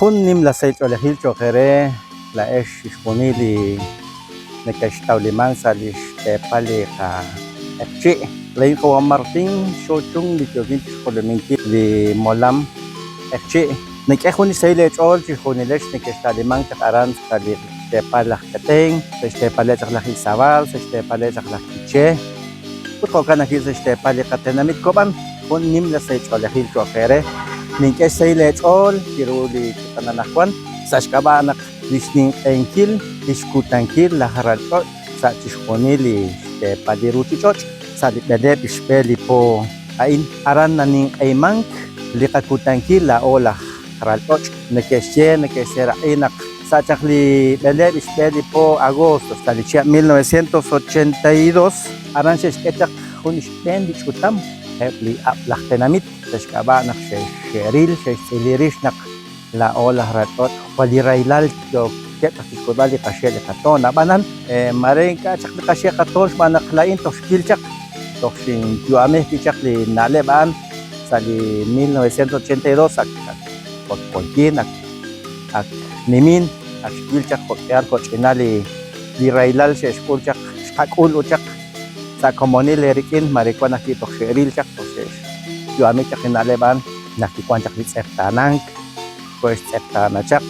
Jun nimla sahil ch'oolejil cho'q eere laa'ex chixjunil li nekextawlimank sa' li xteepal li qaq'eqchi'. Laa'in qawa' Martin Xochun li yookin chi xjolominkil li molam Q'eqchi'. Nink'e jun li xsahil eech'ool chixjunilex nekexta'limank chaq aran sa' li xteepal laj Petén, sa' xteepaleb' chaq laj Izabal, sa' xteepaleb' chaq laj Quiché ut jo'kan ajwi' sa' xteepal li qatenamit Kob'an. Jun nimla sahil ch'oolejil cho'q eere. Nink'e xsahil eech'ool chiru li kutan anaqwan sa' xk'ab'a' naq li xninq'ehinkil li xkutankil laj ralch'och' sa' chixjunil li xteepal li ruuchich'och' sa' li b'eleeb' xb'e li po a'in. Aran naninq'ehimank li qakutankil laa'o laj ralch'och'. Neke'xye, neke'xseeraq'i naq sa' chaq li b'eleeb' xb'e li po agosto sa' li chihab' 1982, aran xe'xk'e chaq jun xb'een li ch'utam eb' li ab'l aj tenamit sa' xk'ab'a' naq xe'ril, xe'xtz'ili rix naq laa'o laj ralch'och' jwal li rahilal yookeb' chaq chixk'ulb'al li qaxe' li qatoon. Ab'anan, maare ink'a' chaq li qaxe' qatoon xb'aan naq laa'in toj xwil chaq, toj xinyu'ami ajwi' chaq li na'leb' a'an sa' li 1982 ak wankin, ak nimin, ak xwil chaq jo'k'ihal jo'ch'inal li rahilal xe'xk'ul chaq, xqak'ul ut chaq sa' komonil eerik'in, maare wan ajwi' toj xe'ril chaq, toj xe'xyu'ami chaq li na'leb' a'an naq kiwan chaq li tz'eqtaanank, xoo'extz'eqtaana chaq,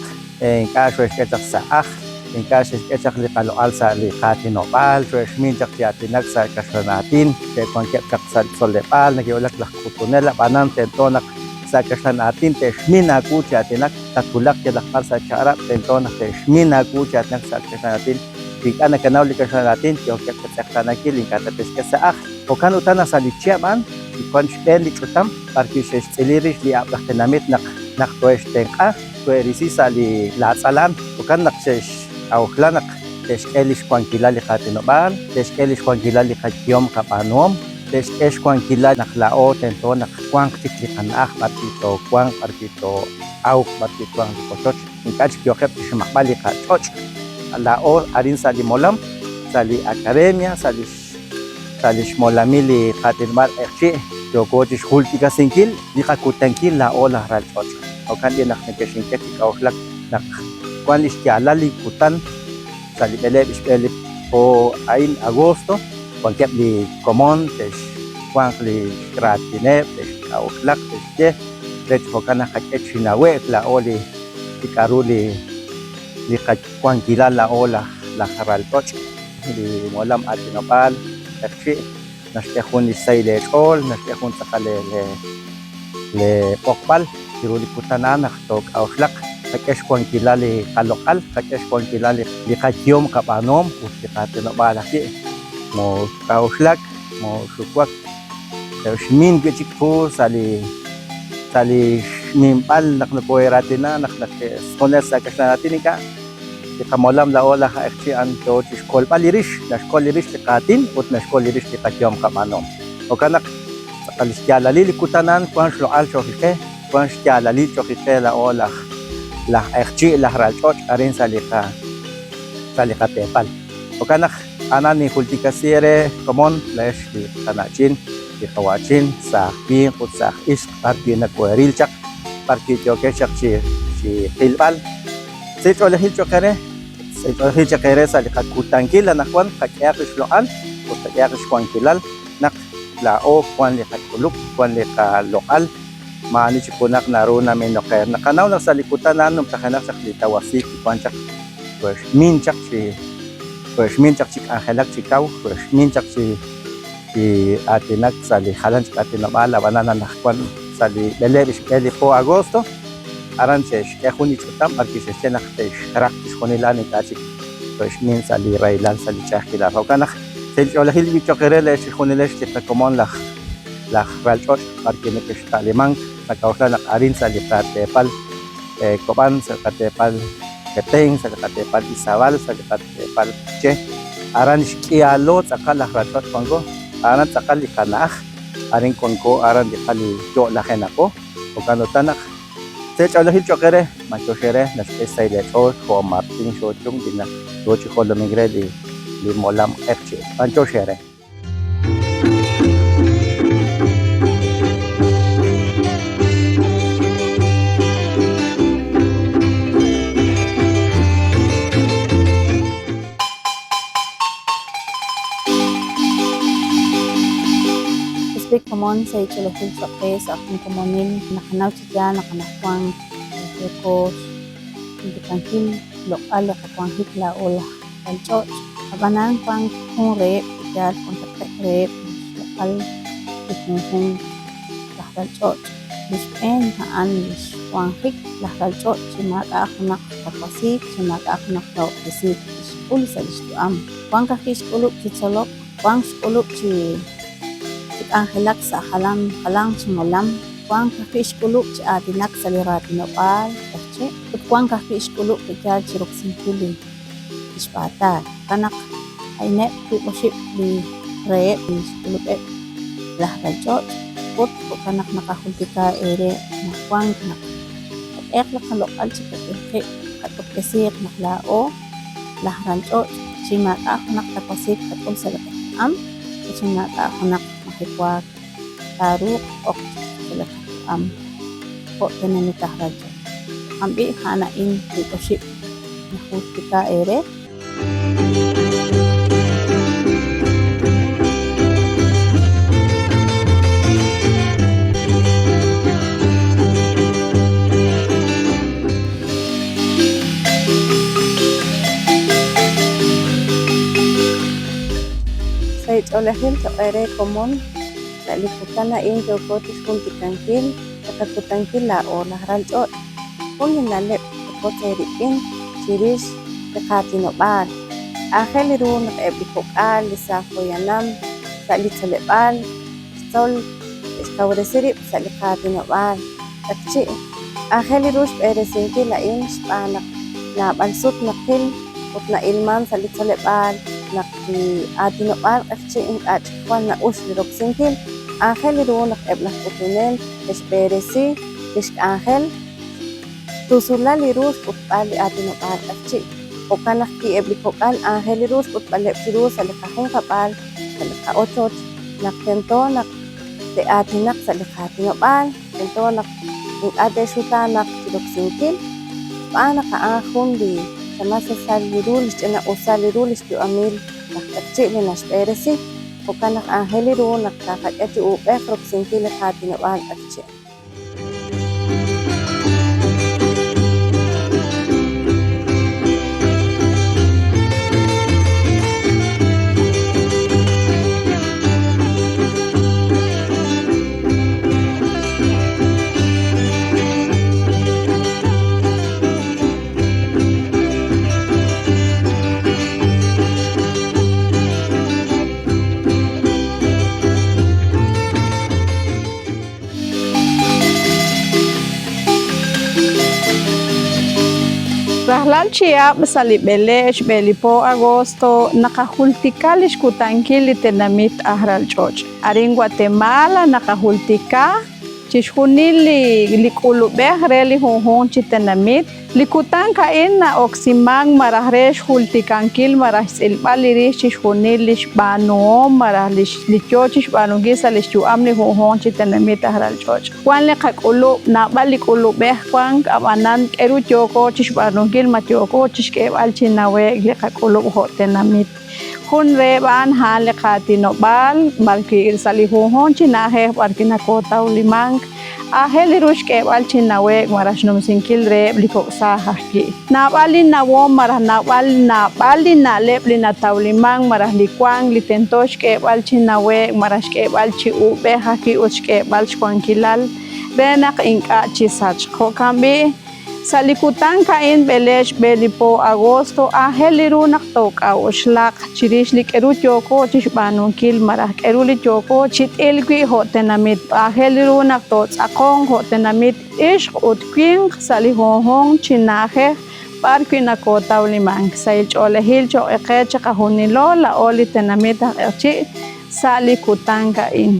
ink'a' xoo'exk'e chaq sa' ajl, ink'a' xe'xk'e chaq li qaloq'al sa' li qaatinob'aal, xoo'exmin chaq chi aatinak sa' kaxlan aatin, xe'wankeb' chaq sa' li tzoleb'aal, neke'wulak laj k'utunel, ab'anan tento naq sa' kaxlan aatin te'xmin aawu chi aatinak, tatwulaq yalaq b'ar sa' chaq'rab', tento naq te'xmin aawu chi aatinak sa' kaxlan aatin. Wi ink'a' nakanaw li kaxlan aatin, yookeb' chatz'eqtaanankil, ink'a' tate'xk'e sa' ajl. Jo'kan utan naq sa' li chihab' a'an kiwank xb'een li ch'utam b'arwi' xe'xtz'ili rix li ab'l aj tenamit naq naq too'e'xtenq'a, too'e'risi sa' li laatz'al a'an. Jo'kan naq xe'xk'a'uxla naq te'xk'e li xwankilal li qaatinob'aal, te'xk'e li xwankilal li qayehom qab'aanuhom, te'xk'e xwankilal naq laa'o tento naq wanq chik li qana'aj b'arwi' toowanq, b'arwi' too'awq, b'arwi' twanq li qochoch. Ink'a' chik yooqeb' chi xmaq'b'al li qach'och' laa'o arin sa' li molam, sa' li academia, sa' li sa' li xmolamil li qaatinob'aal q'eqchi' yooko chi xjultikasinkil li qakutankil laa'o laj ral ch'och'. Jo'kan b'i' naq nekexink'e chi k'a'uxlak naq wan li xyaalal li kutan sa' li b'eleeb' xb'e li po a'in agosto, wankeb' li komon te'xwanq li raatineb', te'xk'a'uxlaq, te'xye re chi jo'kan naq qak'e chi nawe'k laa'o li k'a'ru li li qawankilal laa'o laj ral ch'och'. Li molam aatinob'aal q'eqchi' naxk'e jun li xsahil eech'ool, naxk'e jun tz'aqal lee b'oqb'al chiru li kutan a'an naq took'a'uxlaq, qak'e xwankilal li qaloq'al, qak'e xwankilal li qayehom qab'aanuhom ut li qaatinob'aal ajwi'. Mook'a'uxlak, mooxuwak, xmin wi' chik qu sa' li sa' li xminb'al naq nokoo'eeraatina naq junes sa' kaxlan aatin ink'a'. Li qamolam laa'o laj Q'eqchi' a'an yoo chi xkolb'al li rix, naxkol li rix li qaatin ut naxkol li rix li qayehom qab'aanuhom. Jo'kan naq tz'aqal li xyaalalil li kutan a'an wank xloq'al cho'q qe, wank xyaalalil cho'q qe laa'o laj laj Q'eqchi', laj ralch'och' arin sa' li qa sa' li qateepal. Jo'kan naq a'an ninjultikasi eere komon laa'ex li qana'chin, li qawa'chin, saaj winq ut saaj ixq b'arwi' nakoheeril chaq, b'arwi' yookex chaq chi chi qilb'al. Sahil ch'oolejil cho'q eere, sahil ch'oolejil cho'q eere sa' li qakutankil anaqwan, qak'ehaq li xloq'al ut qak'ehaq li xwankilal naq laa'o wank li qak'ulub', wank li qaloq'al, maa'ani chik junaq naru naminok qe. Naqanaw naq sa' li kutan a'an numtajenaq chaq li tawasiik kiwank chaq, xmin chaq chi xmin chaq chi k'anjelak chi kaw, xmin chaq chi chi aatinak sa' li jalan chik aatinob'aal, ab'anan anaqwan sa' li b'eleeb' xb'e li po agosto, Aran xe'xk'e jun li ch'utam b'arwi' xe'xye naq te'xraq chixjunil a'an ink'a' chik to'xmin sa' li rahilal, sa' li ch'a'ajkilal. Jo'kan naq sahil ch'oolejil b'i' cho'q eere leex chixjunilex li qakomon laj laj ral ch'och' b'arwi' nekexta'limank. Nak'a'uxla naq arin sa' li qateepal Kob'an, sa' li qateepal Petén, sa' li qateepal Izabal, sa' li qateepal Quiché, aran xk'ihalo tz'aqal laj ral ch'och' wanko, aran tz'aqal li qana'aj, arin wanko, aran tz'aqal li yo'lajenaqo. Jo'kan utan naq se ch'oolejil cho'q eere, b'antiox eere naxk'e xsahil eech'ool jo' Martin Xochum li yo chi jolomink re li molam Q'eqchi'. B'antiox eere. Komon sa' li ch'oolejil choq' qe sa' jun komonil naqanaw chi yaal naq anajwan yooko xjultikankil xloq'al li qawanjik laa'o laj ral ch'och'. Ab'anan wank jun reheb' li yaal wantatqeb' reheb' li xloq'al li junjunq laj ral ch'och'. Li xb'een a'an li xwanjik laj ral ch'och' chi maak'a' junaq tawasiik, chi maak'a' junaq rahob'tesiik tixk'ul sa' li xyu'am. Wank ajwi' xk'ulub' chi tzolok, wank xk'ulub' chi k'anjelak sa' jalan jalanq chi molam, wank ajwi' xk'ulub' chi aatinak sa' li raatinob'aal q'eqchi' ut wank ajwi' xk'ulub' pe'yaal chi roksinkil li xb'aatal. Jo'kan naq a'ineb' wiib' oxib' li reheb' li xk'ulub'eb' laj ralch'och' ut jo'kan naq naqajultika eere naq wank naq qak'ehaq li qaloq'al chi qak'e qib', qak'utb'esiiq naq laa'o laj ralch'och' chi maak'a' junaq tawasiik qak'ul sa' li qayu'am ut chi maak'a' junaq majewaak taaruuq ok sa' li qayu'am jo' tenamit aj ralch'och'. Jo'kan b'i' a'an a'in wiib' oxib' najultika eere. Sa' li ch'oolejil choq' eere komon, sa' li kutan a'in yooko chixjultikankil li qakutankil laa'o laj ral ch'och', jun li na'leb' tqawotz eerik'in chirix li qaatinob'aal. Aajel ru naq eb' li kok'al, li saaj poyanam sa' li tzoleb'aal xtzol te'xkawresi rib' sa' li qaatinob'aal q'eqchi'. Aajel ru xb'eresinkil a'in xb'aan naq naab'al sut naqil ut na'ilman sa' li tzoleb'aal naq li aatinob'aal q'eqchi' ink'a' chik jwal na'ux li roksinkil. Aajel ru naq eb' laj k'utunel te'xb'eresi li xk'anjel xtusulal li ru xk'utb'al li aatinob'aal q'eqchi'. Jo'kan naq wi eb' li kok'al aajel ru xk'utb'aleb' chiru sa' li qajunkab'al, sa' li qa'ochoch, naq tento naq te'aatinaq sa' li qaatinob'aal, tento naq ink'a' te'xutaanaq chiroksinkil, xb'aan naq a'an jun li chamal sasal li ru, li xch'ina'usal li ru li xyu'amil laj q'eqchi' li naxb'eresi. Jo'kan naq aajel ru naq taqak'e chi uub'ej roksinkil li qaatinob'aal q'eqchi'. Rajlal chihab' sa' li b'ele' xb'e li po agosto naqajultika li xkutankil li tenamit aj ralch'och'. Arin Guatemala naqajultika chixjunil li k'ulub'ej re li junjunq chi tenamit. Li kutan a'in na'oksimank malaj re xjultikankil malaj xtz'ilb'al li rix chixjunil li xb'aanuhom malaj li yo chi xb'aanunkil sa' li xyu'am li junjunq chi tenamit aj ralch'och'. Wank li qak'ulub', naab'al li k'ulub'ej wank, ab'anan k'eru yooko chi xb'aanunkil ma yooko chi xk'eeb'al chi nawe'k li qak'ulub' jo' tenamit. Jun reheb' a'an a'an li qaatinob'aal, b'arwi' sa' li junjunq chi na'ajej b'arwi' nakootawlimank, aajel ru xk'eeb'al chi nawe'k malaj xnumsinkil reheb' li kok' saaj ajwi'. Naab'al li nawom malaj naab'al naab'al li na'leb' li natawlimank malaj li wank li tento xk'eeb'al chi nawe'k malaj xk'eeb'al chi uub'ej ajwi' ut xk'eeb'al xwankilal re naq ink'a' chisachq. Jo'kan b'i', Sa' li kutan a'in b'ele xb'e li po agosto, aajel ru naq took'a'uxlaq chirix li k'eru yooko chixb'aanunkil malaj k'eru li yooko chi t'il wi' jo' tenamit. Aajel ru naq tootz'aqonq jo' tenamit ixq ut winq sa' li junjunq chi na'ajej b'ar wi' nakootawlimank. Sahil ch'oolejil choq' qe chiqajunilo laa'o li tenamit aj Q'eqchi' sa' li kutan a'in.